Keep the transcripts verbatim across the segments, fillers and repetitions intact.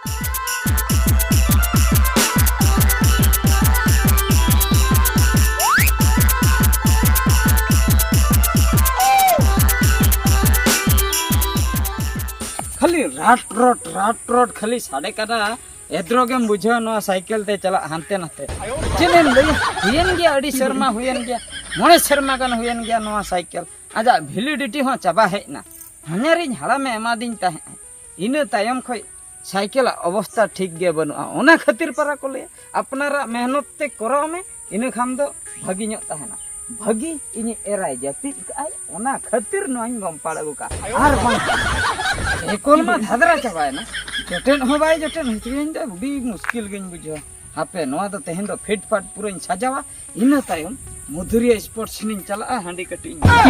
ᱠᱷᱟᱹᱞᱤ ᱨᱟᱴ ᱨᱚᱴ ᱨᱟᱴ ᱨᱚᱴ ᱠᱷᱟᱹᱞᱤ ᱥᱟᱰᱮ ᱠᱟᱱᱟ᱾ ᱮᱫᱽᱨᱚ ᱜᱮᱢ ᱵᱩᱡᱷᱟᱹᱣᱟ ᱱᱚᱣᱟ ᱥᱟᱭᱠᱮᱞ ᱛᱮ ᱪᱟᱞᱟᱜ ᱦᱟᱱᱛᱮ ᱱᱟᱛᱮ᱾ ᱪᱮᱫ ᱮᱢ ᱞᱟᱹᱭᱟ? ᱦᱩᱭᱮᱱ ᱜᱮᱭᱟ, ᱟᱹᱰᱤ ᱥᱮᱨᱢᱟ ᱦᱩᱭᱮᱱ ᱜᱮᱭᱟ, ᱢᱚᱬᱮ ᱥᱮᱨᱢᱟ ᱜᱟᱱ ᱦᱩᱭᱮᱱ ᱜᱮᱭᱟ ᱱᱚᱣᱟ ᱥᱟᱭᱠᱮᱞ᱾ ᱟᱡᱟᱜ ᱵᱷᱮᱞᱤᱰᱤᱴᱤ ᱦᱚᱸ ᱪᱟᱵᱟ ᱦᱮᱡ ᱮᱱᱟ᱾ ᱦᱟᱧᱟᱨᱤᱧ ᱦᱟᱲᱟᱢᱮ ᱮᱢᱟᱫᱤᱧ ᱛᱟᱦᱮᱸᱫ, ᱤᱱᱟᱹ ᱛᱟᱭᱚᱢ ᱠᱷᱚᱱ ᱥᱟᱭᱠᱮᱞᱟᱜ ᱚᱵᱚᱥᱛᱟ ᱴᱷᱤᱠ ᱜᱮ ᱵᱟᱹᱱᱩᱜᱼᱟ᱾ ᱚᱱᱟ ᱠᱷᱟᱹᱛᱤᱨ ᱯᱟᱨᱟ ᱠᱚ ᱞᱟᱹᱭᱟ, ᱟᱯᱱᱟᱨᱟᱜ ᱢᱮᱦᱱᱚᱛ ᱛᱮ ᱠᱚᱨᱟᱣ ᱢᱮ, ᱤᱱᱟᱹ ᱠᱷᱟᱱ ᱫᱚ ᱵᱷᱟᱹᱜᱤ ᱧᱚᱜ ᱛᱟᱦᱮᱱᱟ᱾ ᱵᱷᱟᱹᱜᱤ ᱤᱧᱤᱡ ᱮᱨᱟᱭ ᱡᱟᱹᱯᱤᱫ ᱠᱟᱜᱼᱟᱭ, ᱚᱱᱟ ᱠᱷᱟᱹᱛᱤᱨ ᱱᱚᱣᱟᱧ ᱜᱚᱢᱯᱟᱲ ᱟᱹᱜᱩ ᱠᱟᱜᱼᱟ᱾ ᱟᱨ ᱵᱟᱝ, ᱥᱟᱭᱠᱮᱞ ᱢᱟ ᱫᱷᱟᱫᱨᱟ ᱪᱟᱵᱟᱭᱮᱱᱟ, ᱡᱚᱴᱮᱫ ᱦᱚᱸ ᱵᱟᱭ ᱡᱚᱴᱮᱫ ᱦᱚᱪᱚᱭᱟᱹᱧ ᱫᱚ, ᱟᱹᱰᱤ ᱢᱩᱥᱠᱤᱞ ᱜᱤᱧ ᱵᱩᱡᱷᱟᱹᱣᱟ᱾ ᱦᱟᱯᱮ, ᱱᱚᱣᱟ ᱫᱚ ᱛᱮᱦᱮᱧ ᱫᱚ ᱯᱷᱤᱴ ᱯᱷᱟᱴ ᱯᱩᱨᱟᱹᱧ ᱥᱟᱡᱟᱣᱟ, ᱤᱱᱟᱹ ᱛᱟᱭᱚᱢ ᱢᱚᱫᱷᱩᱨᱤᱭᱟᱹ ᱥᱯᱳᱨᱴᱥ ᱥᱮᱱᱤᱧ ᱪᱟᱞᱟᱜᱼᱟ, ᱦᱟᱺᱰᱤ ᱠᱟᱹᱴᱤᱡ ᱤᱧ ᱧᱩᱭᱟ᱾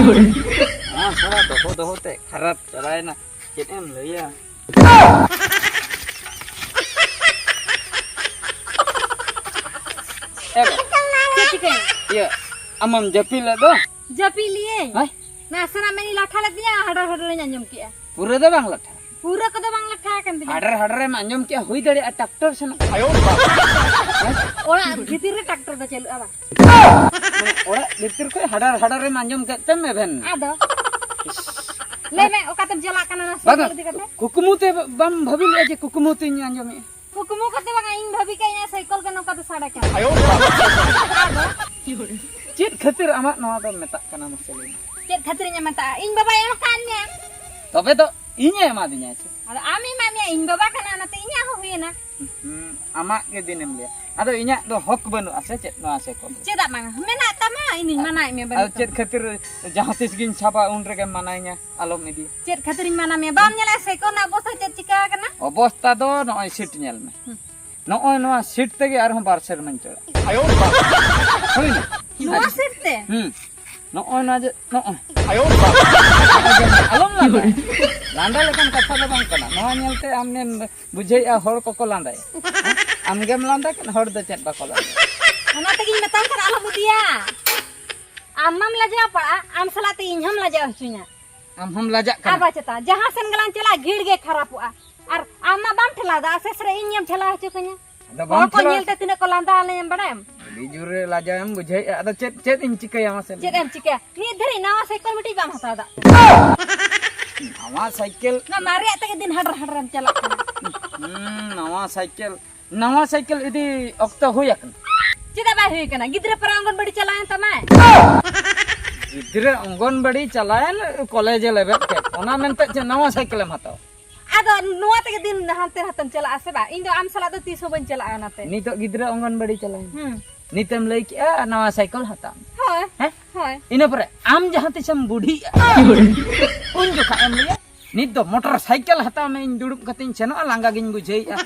ᱱᱚᱣᱟ ᱥᱟᱞᱟ ᱫᱚᱦᱚ ᱫᱚᱦᱚ ᱛᱮ ᱠᱷᱟᱨᱟᱯ ᱪᱟᱵᱟᱭᱮᱱᱟ, ᱪᱮᱫ ᱮᱢ ᱞᱟᱹᱭᱟ? ᱮ ᱵᱟ, ᱪᱮᱫ ᱪᱤᱠᱟᱹᱭᱮᱱᱟ? ᱤᱭᱟᱹ, ᱟᱢᱮᱢ ᱡᱟᱹᱯᱤᱫ ᱞᱮᱫ ᱫᱚ? ᱡᱟᱹᱯᱤᱫ ᱞᱤᱭᱟᱹᱧ᱾ ᱦᱮᱸ? ᱱᱟᱥᱮᱱᱟᱜ ᱢᱮᱫ ᱤᱧ ᱞᱟᱴᱷᱟ ᱞᱮᱫ ᱛᱤᱧᱟ, ᱦᱟᱰᱟᱨ ᱦᱟᱰᱟᱨ ᱤᱧ ᱟᱸᱡᱚᱢ ᱠᱮᱜᱼᱟ᱾ ᱯᱩᱨᱟᱹ ᱫᱚ ᱵᱟᱝ ᱞᱟᱴᱷᱟ᱾ ᱯᱩᱨᱟᱹ ᱠᱚᱫᱚ ᱵᱟᱝ ᱞᱟᱴᱷᱟ ᱟᱠᱟᱱ ᱛᱤᱧᱟ᱾ ᱦᱟᱰᱟᱨ ᱦᱟᱰᱟᱨ ᱮᱢ ᱟᱸᱡᱚᱢ ᱠᱮᱜᱼᱟ, ᱦᱩᱭ ᱫᱟᱲᱮᱭᱟᱜᱼᱟ ᱴᱨᱟᱠᱴᱚᱨ ᱥᱮᱱᱚᱜ᱾ ᱚᱲᱟᱜ ᱵᱷᱤᱛᱤᱨ ᱨᱮ ᱴᱨᱟᱠᱴᱚᱨ ᱫᱚ ᱪᱟᱹᱞᱩᱜᱼᱟ ᱵᱟᱝ? ᱢᱟᱱᱮ ᱚᱲᱟᱜ ᱵᱷᱤᱛᱤᱨ ᱠᱷᱚᱱ ᱦᱟᱰᱟᱨ ᱦᱟᱰᱟᱨ ᱮᱢ ᱟᱸᱡᱚᱢ ᱠᱮᱫ ᱛᱮᱢ ᱮᱵᱷᱮᱱ ᱮᱱᱟ᱾ ᱟᱫᱚ ᱞᱟᱹᱭ ᱢᱮ, ᱚᱠᱟᱛᱮᱢ ᱪᱟᱞᱟᱜ ᱠᱟᱱᱟ ᱚᱱᱟ ᱵᱟᱝᱟ, ᱥᱟᱭᱠᱮᱞ ᱤᱫᱤ ᱠᱟᱛᱮ? ᱠᱩᱠᱢᱩ ᱛᱮ ᱵᱟᱢ ᱵᱷᱟᱹᱵᱤ ᱞᱮᱜᱼᱟ ᱡᱮ ᱠᱩᱠᱢᱩ ᱛᱮᱧ ᱟᱸᱡᱚᱢᱮᱜᱼᱟ? ᱠᱩᱠᱢᱩ ᱠᱟᱛᱮ ᱵᱟᱝᱟ, ᱤᱧ ᱵᱷᱟᱹᱵᱤ ᱠᱮᱜᱼᱟ ᱤᱧᱟᱹᱜ ᱥᱟᱭᱠᱮᱞ ᱜᱮ ᱱᱚᱝᱠᱟ ᱫᱚ ᱥᱟᱰᱮ ᱠᱟᱱᱟ᱾ ᱟᱫᱚ ᱪᱮᱫ ᱠᱷᱟᱹᱛᱤᱨ ᱟᱢᱟᱜ ᱱᱚᱣᱟ ᱫᱚᱢ ᱢᱮᱛᱟᱜ ᱠᱟᱱᱟ ᱢᱟᱥᱮ ᱞᱟᱹᱭ ᱢᱮ? ᱪᱮᱫ ᱠᱷᱟᱹᱛᱤᱨ ᱤᱧ ᱢᱮᱛᱟᱜᱼᱟ? ᱤᱧ ᱵᱟᱵᱟᱭ ᱮᱢ ᱟᱠᱟᱫ ᱢᱮᱭᱟ᱾ ᱛᱚᱵᱮ ᱫᱚ ᱤᱧᱮ ᱮᱢᱟᱫᱤᱧᱟ ᱥᱮ? ᱟᱫᱚ ᱟᱢᱮ ᱮᱢᱟᱫ ᱢᱮᱭᱟ, ᱤᱧ ᱵᱟᱵᱟ ᱠᱟᱱᱟ, ᱚᱱᱟᱛᱮ ᱤᱧᱟᱹᱜ ᱦᱚᱸ ᱦᱩᱭᱮᱱᱟ᱾ ᱦᱩᱸ, ᱟᱢᱟᱜ ᱜᱮ ᱫᱤᱱᱮᱢ ᱞᱟᱹᱭᱟ᱾ ᱟᱫᱚ ᱤᱧᱟᱹᱜ ᱫᱚ ᱦᱚᱠ ᱵᱟᱹᱱᱩᱜᱼᱟ ᱥᱮ ᱪᱮᱫ ᱱᱚᱣᱟ ᱥᱮ ᱠᱚ? ᱪᱮᱫᱟᱜ ᱵᱟᱝᱟ? ᱢᱮᱱᱟᱜ ᱛᱟᱢᱟ, ᱤᱧᱤᱧ ᱢᱟᱱᱟᱭᱮᱫ ᱢᱮᱭᱟ, ᱟᱫᱚ ᱵᱟᱹᱱᱩᱜ ᱪᱮᱫ ᱛᱟᱢᱟ᱾ ᱠᱷᱟᱹᱛᱤᱨ ᱡᱟᱦᱟᱸ ᱛᱤᱥ ᱜᱤᱧ ᱥᱟᱵᱟ ᱩᱱ ᱨᱮᱜᱮᱢ ᱢᱟᱱᱟᱧᱟ, ᱟᱞᱚᱢ ᱤᱫᱤ? ᱪᱮᱫ ᱠᱷᱟᱹᱛᱤᱨᱤᱧ ᱢᱟᱱᱟ ᱢᱮᱭᱟ? ᱵᱟᱢ ᱧᱮᱞᱟ ᱥᱟᱭᱠᱮᱞ ᱨᱮᱱᱟᱜ ᱚᱵᱚᱥᱛᱟ ᱪᱮᱫ ᱪᱤᱠᱟ ᱟᱠᱟᱱᱟ? ᱚᱵᱚᱥᱛᱟ ᱫᱚ ᱱᱚᱜᱼᱚᱭ ᱥᱤᱴ ᱧᱮᱞ ᱢᱮ᱾ ᱦᱩᱸ᱾ ᱱᱚᱜᱼᱚᱭ ᱱᱚᱣᱟ ᱥᱤᱴ ᱛᱮᱜᱮ ᱟᱨᱦᱚᱸ ᱵᱟᱨ ᱥᱮᱨᱢᱟᱧ ᱪᱟᱞᱟᱜᱼᱟ᱾ ᱦᱩᱭᱱᱟ? ᱱᱚᱣᱟ ᱥᱤᱴ ᱛᱮ? ᱦᱩᱸ᱾ ᱱᱚᱜᱼᱚᱭ ᱱᱚᱣᱟ ᱡᱮ, ᱱᱚᱜᱼᱚᱭ᱾ ᱟᱞᱚᱢ ᱞᱟᱸᱫᱟᱭᱟ᱾ ᱞᱟᱸᱫᱟ ᱞᱮᱠᱟᱱ ᱠᱟᱛᱷᱟ ᱫᱚ ᱵᱟᱝ ᱠᱟᱱᱟ᱾ ᱱᱚᱣᱟ ᱧᱮᱞᱛᱮ ᱟᱢ ᱱᱮᱢ ᱵᱩᱡᱷᱟᱹᱣᱮᱫᱼᱟ ᱦᱚᱲ ᱠᱚᱠᱚ ᱞᱟᱸᱫᱟᱭᱟ᱾ ᱟᱢᱜᱮᱢ ᱞᱟᱸᱫᱟ ᱠᱮᱫ, ᱦᱚᱲ ᱫᱚ ᱪᱮᱫ ᱵᱟᱠᱚ ᱞᱟᱸᱫᱟᱭᱟ᱾ ᱚᱱᱟ ᱛᱮᱜᱤᱧ ᱢᱮᱛᱟᱢ ᱠᱟᱱᱟ ᱟᱞᱚᱢ ᱤᱫᱤᱭᱟ᱾ ᱟᱢ ᱢᱟᱢ ᱞᱟᱡᱟᱣ ᱯᱟᱲᱟᱜᱼᱟ, ᱟᱢ ᱥᱟᱞᱟᱜ ᱛᱮ ᱤᱧ ᱦᱚᱸᱢ ᱞᱟᱡᱟᱣ ᱦᱚᱪᱚᱧᱟ᱾ ᱟᱢ ᱦᱚᱸᱢ ᱞᱟᱡᱟᱜ ᱠᱟᱱᱟ᱾ ᱟᱨ ᱵᱟᱝ ᱪᱮᱛᱟ, ᱡᱟᱦᱟᱸ ᱥᱮᱱ ᱜᱮᱞᱟᱝ ᱪᱟᱞᱟᱜ, ᱜᱤᱲ ᱜᱮ ᱠᱷᱟᱨᱟᱯᱚᱜᱼᱟ᱾ ᱟᱨ ᱟᱢ ᱢᱟ ᱵᱟᱢ ᱴᱷᱮᱞᱟᱣ ᱟᱫᱚ ᱟᱥᱮᱥ ᱨᱮ ᱤᱧ ᱮᱢ ᱴᱷᱮᱞᱟᱣ ᱦᱚᱪᱚ ᱠᱟᱹᱧᱟ᱾ ᱟᱫᱚ ᱵᱟᱢ ᱦᱚᱲ ᱠᱚ ᱴᱷᱮᱞᱟᱣ ᱧᱮᱞ ᱛᱮ ᱛᱤᱱᱟᱹᱜ ᱠᱚ ᱞᱟᱸᱫᱟ ᱟᱞᱮ ᱮᱢ ᱵᱟᱲᱟᱭᱟᱢ? ᱟᱹᱰᱤ ᱡᱳᱨ ᱨᱮ ᱞᱟᱡᱟᱣ ᱮᱢ ᱵᱩᱡᱷᱟᱹᱣᱮᱫᱼᱟ᱾ ᱟᱫᱚ ᱪᱮᱫ, ᱪᱮᱫ ᱤᱧ ᱪᱤᱠᱟᱹᱭᱟ ᱢᱟᱥᱮ ᱞᱟᱹᱭ ᱪᱮᱫ ᱢᱮ? ᱮᱢ ᱪᱤᱠᱟᱹᱭᱟ? ᱱᱤᱛ ᱫᱷᱟᱹᱨᱤᱡ ᱱᱟᱣᱟ ᱥᱟᱭᱠᱮᱞ ᱢᱤᱫᱴᱤᱡ ᱵᱟᱢ ᱦᱟᱛᱟᱣ ᱫᱟ᱾ ᱱᱟᱣᱟ ᱥᱟᱭᱠᱮᱞ? ᱱᱚᱣᱟ ᱢᱟᱨᱮᱭᱟᱜ ᱛᱮᱜᱮ ᱫᱤᱱ ᱦᱟᱰᱨ ᱦᱟᱰᱨᱮᱢ ᱪᱟᱞᱟᱜ ᱠᱟᱱᱟ᱾ ᱦᱩᱸ, ᱱᱟᱣᱟ ᱥᱟᱭᱠᱮᱞ, ᱱᱟᱣᱟ ᱥᱟᱭᱠᱮᱞ ᱤᱫᱤ ᱚᱠᱛᱚ ᱦᱩᱭ ᱟᱠᱟᱱᱟ᱾ ᱪᱮᱫᱟᱜ ᱵᱟᱭ ᱦᱩᱭ ᱟᱠᱟᱱᱟ? ᱜᱤᱫᱽᱨᱟᱹ ᱯᱟᱨᱟ ᱚᱝᱜᱚᱱᱵᱟᱲᱤ ᱪᱟᱞᱟᱣᱮᱱ ᱛᱟᱢᱟᱭ᱾ ᱜᱤᱫᱽᱨᱟᱹ ᱚᱝᱜᱚᱱᱵᱟᱲᱤ ᱪᱟᱞᱟᱣᱮᱱ, ᱠᱚᱞᱮᱡᱽ ᱮ ᱞᱮᱵᱮᱫ ᱠᱮᱫ, ᱚᱱᱟ ᱢᱮᱱᱛᱮ ᱪᱮᱫ ᱱᱟᱣᱟ ᱥᱟᱭᱠᱮᱞᱮᱢ ᱦᱟᱛᱟᱣᱟ? ᱟᱫᱚ ᱱᱚᱣᱟ ᱛᱮᱜᱮ ᱫᱤᱱ ᱦᱟᱱᱛᱮ ᱱᱟᱛᱮᱢ ᱪᱟᱞᱟᱜᱼᱟ ᱥᱮ ᱵᱟᱝ? ᱤᱧ ᱫᱚ ᱟᱢ ᱥᱟᱞᱟᱜ ᱫᱚ ᱛᱤᱥ ᱦᱚᱸ ᱵᱟᱹᱧ ᱪᱟᱞᱟᱜᱼᱟ ᱚᱱᱟᱛᱮ᱾ ᱱᱤᱛᱚᱜ ᱜᱤᱫᱽᱨᱟᱹ ᱚᱝᱜᱚᱱᱵᱟᱲᱤ ᱪᱟᱞᱟᱣᱮᱱ᱾ ᱦᱩᱸ᱾ ᱱᱤᱛᱮᱢ ᱞᱟᱹᱭ ᱠᱮᱜᱼᱟ ᱱᱟᱣᱟ ᱥᱟᱭᱠᱮᱞ ᱦᱟᱛᱟᱣ ᱢᱮ᱾ ᱦᱳᱭ᱾ ᱦᱮᱸ? ᱦᱳᱭ᱾ ᱤᱱᱟᱹ ᱯᱚᱨᱮ ᱟᱢ ᱡᱟᱦᱟᱸ ᱛᱤᱥᱮᱢ ᱵᱩᱰᱷᱤᱜᱼᱟ, ᱩᱱ ᱡᱚᱠᱷᱟᱜ ᱮᱢ ᱞᱟᱹᱭᱟ, "ᱱᱤᱛ ᱫᱚ ᱢᱚᱴᱚᱨ ᱥᱟᱭᱠᱮᱞ ᱦᱟᱛᱟᱣ ᱢᱮ, ᱤᱧ ᱫᱩᱲᱩᱵ ᱠᱟᱛᱮᱧ ᱥᱮᱱᱚᱜᱼᱟ, ᱞᱟᱸᱜᱟ ᱜᱤᱧ ᱵᱩᱡᱷᱟᱹᱣᱮᱫᱼᱟ᱾"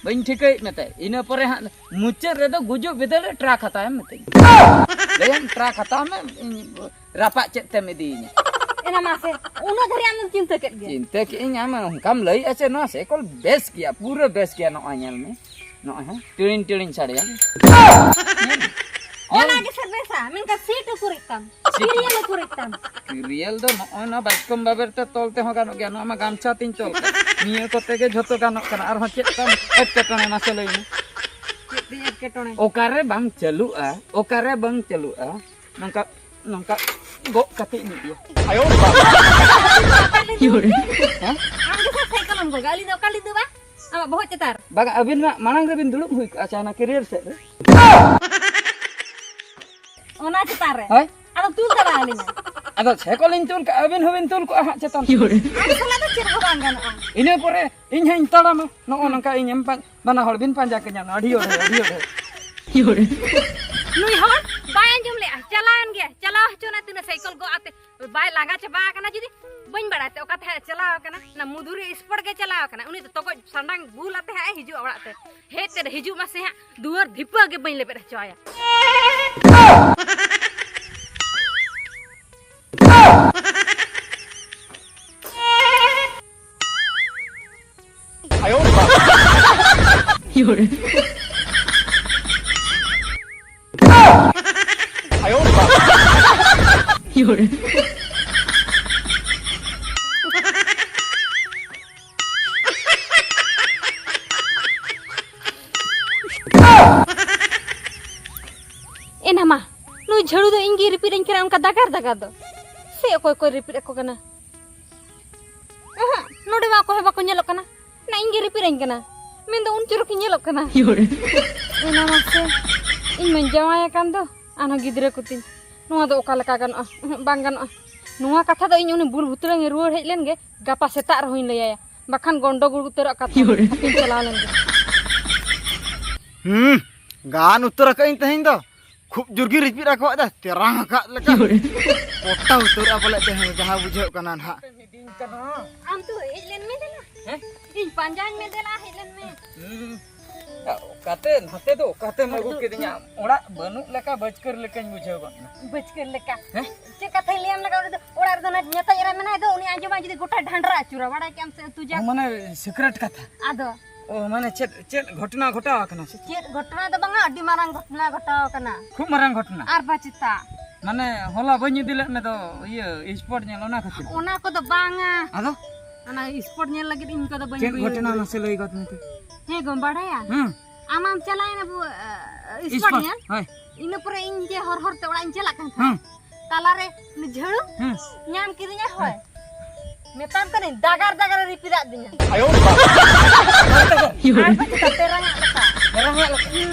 ᱵᱟᱹᱧ ᱴᱷᱤᱠᱟᱹᱭᱮᱫ ᱢᱮᱛᱮ᱾ ᱤᱱᱟᱹ ᱯᱚᱨᱮ ᱦᱟᱸᱜ ᱢᱩᱪᱟᱹᱫ ᱨᱮᱫᱚ ᱜᱩᱡᱩᱜ ᱵᱤᱫᱟᱹᱞ ᱨᱮ ᱴᱨᱟᱠ ᱦᱟᱛᱟᱣ ᱮᱢ ᱢᱤᱛᱟᱹᱧᱟ᱾ ᱞᱟᱹᱭᱟᱢ, "ᱴᱨᱟᱠ ᱦᱟᱛᱟᱣ ᱢᱮ, ᱤᱧ ᱨᱟᱯᱟᱜ ᱪᱮᱫ ᱛᱮᱢ ᱤᱫᱤᱭᱤᱧᱟ?" ᱮᱱᱟ ᱢᱟᱥᱮ, ᱩᱱᱟᱹᱜ ᱫᱷᱟᱹᱨᱤᱡ ᱟᱢ ᱫᱚᱢ ᱪᱤᱱᱛᱟᱹ ᱠᱮᱫ ᱜᱮ? ᱪᱤᱱᱛᱟᱹ ᱠᱮᱫ ᱟᱹᱧ, ᱟᱢ ᱚᱱᱠᱟᱢ ᱞᱟᱹᱭᱮᱫᱼᱟ ᱥᱮ, ᱱᱚᱣᱟ ᱥᱟᱭᱠᱮᱞ ᱵᱮᱥ ᱜᱮᱭᱟ, ᱯᱩᱨᱟᱹ ᱵᱮᱥ ᱜᱮᱭᱟ᱾ ᱱᱚᱜᱼᱚᱭ ᱧᱮᱞ ᱢᱮ, ᱱᱚᱜᱼᱚᱭ ᱦᱮᱸ, ᱴᱤᱲᱤᱧ ᱴᱤᱲᱤᱧ ᱥᱟᱰᱮᱭᱟ᱾ ᱧᱮᱞ ᱢᱮ᱾ ᱚᱱᱟ ᱜᱮ ᱥᱮ ᱵᱮᱥᱟ, ᱢᱮᱱᱠᱷᱟᱱ ᱥᱤᱴ ᱩᱠᱩᱨᱮᱫ ᱛᱟᱢ, ᱥᱤᱴ᱾ ᱠᱮᱨᱤᱭᱟᱞ ᱩᱠᱩᱨᱮᱫ ᱛᱟᱢ᱾ ᱠᱮᱨᱤᱭᱟᱞ ᱫᱚ ᱱᱚᱜᱼᱚᱭ ᱱᱚᱣᱟ ᱵᱟᱪᱠᱚᱢ ᱵᱟᱵᱮᱨ ᱛᱮ ᱛᱚᱞ ᱛᱮᱦᱚᱸ ᱜᱟᱱᱚᱜ ᱜᱮᱭᱟ, ᱱᱚᱣᱟ ᱢᱟ ᱜᱟᱢᱪᱷᱟ ᱛᱤᱧ ᱛᱚᱞ ᱠᱟᱜᱼᱟ᱾ ᱱᱤᱭᱟᱹ ᱠᱚᱛᱮ ᱜᱮ ᱡᱷᱚᱛᱚ ᱜᱟᱱᱚᱜ ᱠᱟᱱᱟ᱾ ᱟᱨᱦᱚᱸ ᱪᱮᱫ ᱛᱟᱢ ᱮᱴᱠᱮᱴᱚᱬᱮ, ᱢᱟᱥᱮ ᱞᱟᱹᱭ ᱢᱮ? ᱪᱮᱫ ᱛᱤᱧ ᱮᱴᱠᱮᱴᱚᱬᱮ? ᱚᱠᱟᱨᱮ ᱵᱟᱝ ᱪᱟᱹᱞᱩᱜᱼᱟ, ᱚᱠᱟᱨᱮ ᱵᱟᱝ ᱪᱟᱹᱞᱩᱜᱼᱟ, ᱱᱚᱝᱠᱟ, ᱱᱚᱝᱠᱟ ᱜᱚᱜ ᱠᱟᱛᱮ ᱤᱧ ᱤᱫᱤᱭᱟ᱾ ᱦᱮᱸ? ᱟᱢ ᱜᱮ ᱥᱮ ᱥᱟᱭᱠᱮᱞ ᱮᱢ ᱜᱚᱜᱟ, ᱟᱹᱞᱤᱧ ᱫᱚ ᱚᱠᱟ ᱞᱤᱧ ᱫᱩᱲᱩᱵᱟ? ᱟᱢᱟᱜ ᱵᱚᱦᱚᱜ ᱪᱮᱛᱟᱱ ᱨᱮ᱾ ᱵᱟᱝ, ᱟᱹᱵᱤᱱ ᱢᱟ ᱢᱟᱲᱟᱝ ᱨᱮᱵᱤᱱ ᱫᱩᱲᱩᱵ ᱦᱩᱭ ᱠᱚᱜᱼᱟ, ᱟᱪᱪᱷᱟ, ᱚᱱᱟ ᱠᱮᱨᱤᱭᱟᱨ ᱥᱮᱫ ᱨᱮ᱾ ᱚᱱᱟ ᱪᱮᱛᱟᱱ ᱨᱮ? ᱦᱳᱭ᱾ ᱟᱫᱚ ᱛᱩᱞ ᱫᱟᱲᱮ ᱟᱹᱞᱤᱧᱟ? ᱟᱫᱚ ᱥᱟᱭᱠᱮᱞ ᱤᱧ ᱛᱩᱞ ᱠᱟᱜᱼᱟ, ᱟᱹᱵᱤᱱ ᱦᱚᱸᱵᱤᱱ ᱛᱩᱞ ᱠᱚᱜᱼᱟ ᱦᱟᱸᱜ ᱪᱮᱛᱟᱱ ᱥᱮᱫ᱾ ᱟᱢ ᱥᱟᱞᱟᱜ ᱫᱚ ᱪᱮᱫ ᱦᱚᱸ ᱵᱟᱝ ᱜᱟᱱᱚᱜᱼᱟ᱾ ᱤᱱᱟᱹ ᱯᱚᱨᱮ ᱤᱧ ᱦᱟᱸᱜ ᱤᱧ ᱛᱟᱲᱟᱢᱟ, ᱱᱚᱜᱼᱚ ᱱᱚᱝᱠᱟ ᱤᱧ ᱮᱢ ᱯᱟ-, ᱵᱟᱱᱟ ᱦᱚᱲ ᱵᱤᱱ ᱯᱟᱸᱡᱟ ᱠᱟᱹᱧᱟ, ᱟᱹᱰᱤ ᱚᱰᱷᱮ, ᱟᱹᱰᱤ ᱚᱰᱷᱮ᱾ ᱱᱩᱭ ᱦᱚᱲ ᱵᱟᱭ ᱟᱸᱡᱚᱢ ᱞᱮᱜᱼᱟ, ᱪᱟᱞᱟᱣᱮᱱ ᱜᱮ, ᱪᱟᱞᱟᱣ ᱦᱚᱪᱚᱱᱟ ᱛᱤᱱᱟᱹᱜ ᱥᱟᱭᱠᱮᱞ ᱜᱚᱜ ᱟᱛᱮ᱾ ᱵᱟᱭ ᱞᱟᱸᱜᱟ ᱪᱟᱵᱟ ᱟᱠᱟᱱᱟ ᱡᱩᱫᱤ? ᱵᱟᱹᱧ ᱵᱟᱲᱟᱭ ᱛᱮ ᱚᱠᱟ ᱛᱮ ᱦᱟᱸᱜ ᱮ ᱪᱟᱞᱟᱣ ᱟᱠᱟᱱᱟ, ᱚᱱᱟ ᱢᱚᱫᱷᱩᱨᱤ ᱥᱯᱚᱴ ᱜᱮ ᱪᱟᱞᱟᱣ ᱟᱠᱟᱱᱟ᱾ ᱩᱱᱤ ᱫᱚ ᱛᱚᱜᱚᱡ ᱥᱟᱸᱰᱟᱝ ᱵᱩᱞ ᱟᱛᱮ ᱦᱟᱸᱜ ᱮ ᱦᱤᱡᱩᱜᱼᱟ ᱚᱲᱟᱜ ᱛᱮ᱾ ᱦᱮᱡ ᱛᱮ ᱦᱤᱡᱩᱜ ᱢᱟᱥᱮ ᱦᱟᱸᱜ, ᱫᱩᱣᱟᱹᱨ ᱫᱷᱤᱯᱟᱹ ᱜᱮ ᱵᱟᱹᱧ ᱞᱮᱵᱮᱫ ᱦᱚᱪᱚ ᱟᱭᱟ᱾ ᱮᱱᱟ ᱢᱟ, ᱱᱩᱭ ᱡᱷᱟᱹᱲᱩ ᱫᱚ ᱤᱧ ᱜᱮ ᱨᱤᱯᱤᱫ ᱟᱹᱧ ᱠᱟᱱᱟ ᱚᱱᱠᱟ ᱫᱟᱜᱟᱨ ᱫᱟᱜᱟᱨ ᱫᱚ᱾ ᱥᱮ ᱚᱠᱚᱭ ᱠᱚᱭ ᱨᱤᱯᱤᱫ ᱟᱠᱚ ᱠᱟᱱᱟ? ᱚᱦᱚᱸ, ᱱᱚᱰᱮ ᱢᱟ ᱚᱠᱚᱭ ᱦᱚᱸ ᱵᱟᱠᱚ ᱧᱮᱞᱚᱜ ᱠᱟᱱᱟ᱾ ᱱᱟ ᱤᱧ ᱜᱮ ᱨᱤᱯᱤᱫ ᱟᱹᱧ ᱠᱟᱱᱟ᱾ ᱢᱮᱱᱫᱚ ᱩᱱ ᱪᱚᱨᱚᱠ ᱤᱧ ᱧᱮᱞᱚᱜ ᱠᱟᱱᱟ᱾ ᱮᱱᱟ ᱢᱟᱥᱮ, ᱤᱧ ᱢᱟᱧ ᱡᱟᱶᱟᱭ ᱟᱠᱟᱱ ᱫᱚ, ᱟᱨᱦᱚᱸ ᱜᱤᱫᱽᱨᱟᱹ ᱠᱚᱛᱤᱧ᱾ ᱱᱚᱣᱟ ᱫᱚ ᱚᱠᱟ ᱞᱮᱠᱟ ᱜᱟᱱᱚᱜᱼᱟ? ᱩᱦᱩᱸ, ᱵᱟᱝ ᱜᱟᱱᱚᱜᱼᱟ᱾ ᱱᱚᱣᱟ ᱠᱟᱛᱷᱟ ᱫᱚ ᱤᱧ ᱩᱱᱤ ᱵᱩᱲ ᱵᱷᱩᱛᱲᱟᱹᱝ ᱮ ᱨᱩᱣᱟᱹᱲ ᱦᱮᱡ ᱞᱮᱱ ᱜᱮ, ᱜᱟᱯᱟ ᱥᱮᱛᱟᱜ ᱨᱮᱦᱚᱸᱧ ᱞᱟᱹᱭᱟᱭᱟ, ᱵᱟᱠᱷᱟᱱ ᱜᱚᱱᱰᱚᱜᱳᱞ ᱩᱛᱟᱹᱨᱚᱜ ᱠᱟᱛᱷᱟ᱾ ᱦᱟᱯᱮᱧ ᱪᱟᱞᱟᱣ ᱞᱮᱱ ᱜᱮ᱾ ᱦᱩᱸ, ᱜᱟᱱ ᱩᱛᱟᱹᱨ ᱟᱠᱟᱫ ᱟᱹᱧ ᱛᱮᱦᱮᱧ ᱫᱚ᱾ ᱠᱷᱩᱵ ᱡᱳᱨ ᱜᱮ ᱨᱤᱯᱤᱫ ᱟᱠᱚᱣᱟᱜ ᱫᱚ, ᱛᱮᱨᱟᱝ ᱟᱠᱟᱫ ᱞᱮᱠᱟ᱾ ᱯᱚᱴᱟ ᱩᱛᱟᱹᱨᱚᱜᱼᱟ ᱵᱚᱞᱮ ᱛᱮᱦᱮᱧ, ᱡᱟᱦᱟᱸ ᱵᱩᱡᱷᱟᱹᱜ ᱠᱟᱱᱟ ᱱᱟᱦᱟᱜ᱾ ᱟᱢ ᱛᱚ ᱦᱮᱡ ᱞᱮᱱ ᱢᱮ ᱫᱮᱞᱟ᱾ ᱦᱮᱸ? ᱤᱧ ᱯᱟᱸᱡᱟᱧ ᱢᱮ ᱫᱮᱞᱟ, ᱦᱮᱡ ᱞᱮᱱ ᱢᱮ᱾ ᱦᱩᱸ᱾ ᱚᱠᱟᱛᱮ ᱱᱟᱛᱮ ᱫᱚ ᱚᱠᱟᱛᱮᱢ ᱟᱹᱜᱩ ᱠᱤᱫᱤᱧᱟ? ᱚᱲᱟᱜ ᱵᱟᱹᱱᱩᱜ ᱞᱮᱠᱟ ᱵᱟᱹᱪᱠᱟᱹᱨ ᱞᱮᱠᱟᱧ ᱵᱩᱡᱷᱟᱹᱣ ᱜᱚᱫ ᱮᱱᱟ᱾ ᱵᱟᱹᱪᱠᱟᱹᱨ ᱞᱮᱠᱟ? ᱦᱮᱸ? ᱪᱮᱫ ᱠᱟᱛᱷᱟᱧ ᱞᱟᱹᱭᱟᱢ ᱞᱮᱠᱟ, ᱩᱱᱤ ᱫᱚ ᱚᱲᱟᱜ ᱨᱮᱫᱚ ᱚᱱᱟ ᱧᱮᱛᱟᱡ ᱮᱨᱟ ᱢᱮᱱᱟᱭ ᱫᱚ, ᱩᱱᱤ ᱟᱸᱡᱚᱢᱟ ᱡᱩᱫᱤ ᱜᱚᱴᱟ ᱰᱷᱟᱸᱰᱨᱟ ᱟᱹᱪᱩᱨᱟ, ᱵᱟᱲᱟᱭ ᱠᱮᱜ ᱟᱢ ᱥᱮ ᱩᱛᱩ ᱡᱟ᱾ ᱚ, ᱢᱟᱱᱮ secret ᱠᱟᱛᱷᱟ᱾ ᱟᱫᱚ? ᱚ, ᱢᱟᱱᱮ ᱪᱮᱫ, ᱪᱮᱫ ᱜᱷᱚᱴᱚᱱᱟ ᱜᱷᱚᱴᱟᱣ ᱟᱠᱟᱱᱟ ᱥᱮ? ᱪᱮᱫ ᱜᱷᱚᱴᱚᱱᱟ ᱫᱚ ᱵᱟᱝᱟ, ᱟᱹᱰᱤ ᱢᱟᱨᱟᱝ ᱜᱷᱚᱴᱚᱱᱟ ᱜᱷᱚᱴᱟᱣ ᱟᱠᱟᱱᱟ᱾ ᱠᱷᱩᱵ ᱢᱟᱨᱟᱝ ᱜᱷᱚᱴᱚᱱᱟ? ᱟᱨ ᱵᱟ ᱪᱮᱛᱟ᱾ ᱢᱟᱱᱮ ᱦᱚᱞᱟ ᱵᱟᱹᱧ ᱤᱫᱤ ᱞᱮᱫ ᱢᱮ ᱫᱚ ᱤᱭᱟᱹ sport ᱧᱮᱞ, ᱚᱱᱟ ᱠᱷᱟᱹᱛᱤᱨ? ᱚᱱᱟ ᱠᱚᱫᱚ ᱵᱟᱝᱟ᱾ ᱟᱫᱚ? ᱚᱱᱟ sport ᱧᱮᱞ ᱞᱟᱹᱜᱤᱫ ᱤᱧ ᱠᱚᱫᱚ ᱵᱟᱹᱧ ᱪᱮᱫ ᱵᱟᱹᱧ ᱜᱷᱚᱴᱚᱱᱟ ᱤᱫᱤ ᱢᱟᱥᱮ ᱞᱟᱹᱭ ᱜᱚᱫ ᱢᱮ ᱛᱚ? ᱦᱮᱸ ᱜᱚ, ᱵᱟᱲᱟᱭᱟ? ᱦᱩᱸ᱾ ᱟᱢᱟᱢ ᱪᱟᱞᱟᱣᱮᱱᱟ ᱵᱚ, ᱟ, sport sport, ᱧᱮᱞ? ᱦᱳᱭ᱾ ᱤᱱᱟᱹ ᱯᱚᱨᱮ ᱤᱧ ᱡᱮ ᱦᱚᱨ ᱦᱚᱨ ᱛᱮ ᱚᱲᱟᱜ ᱤᱧ ᱪᱟᱞᱟᱜ ᱠᱟᱱ ᱛᱟᱦᱮᱸᱫ᱾ ᱦᱩᱸ᱾ ᱛᱟᱞᱟᱨᱮ ᱩᱱᱤ ᱡᱷᱟᱹᱲᱩ ᱦᱩᱸ᱾ ᱧᱟᱢ ᱠᱤᱫᱤᱧᱟ, ᱦᱳᱭ᱾ ᱦᱩᱸ᱾ ᱢᱮᱛᱟᱢ ᱠᱟᱹᱱᱟᱹᱧ, ᱫᱟᱜᱟᱨ ᱫᱟᱜᱟᱨᱮ ᱨᱤᱯᱤᱫ ᱟᱫ ᱫᱤᱧᱟ᱾ ᱟᱭᱳ ᱵᱟᱵᱟ᱾ ᱟᱨ ᱵᱟᱝ ᱪᱮᱛᱟ ᱛᱮᱨᱟᱝᱟᱜ ᱞᱮᱠᱟ᱾ ᱛᱮᱨᱟᱝᱟᱜ ᱞᱮᱠᱟ? ᱦᱩᱸ᱾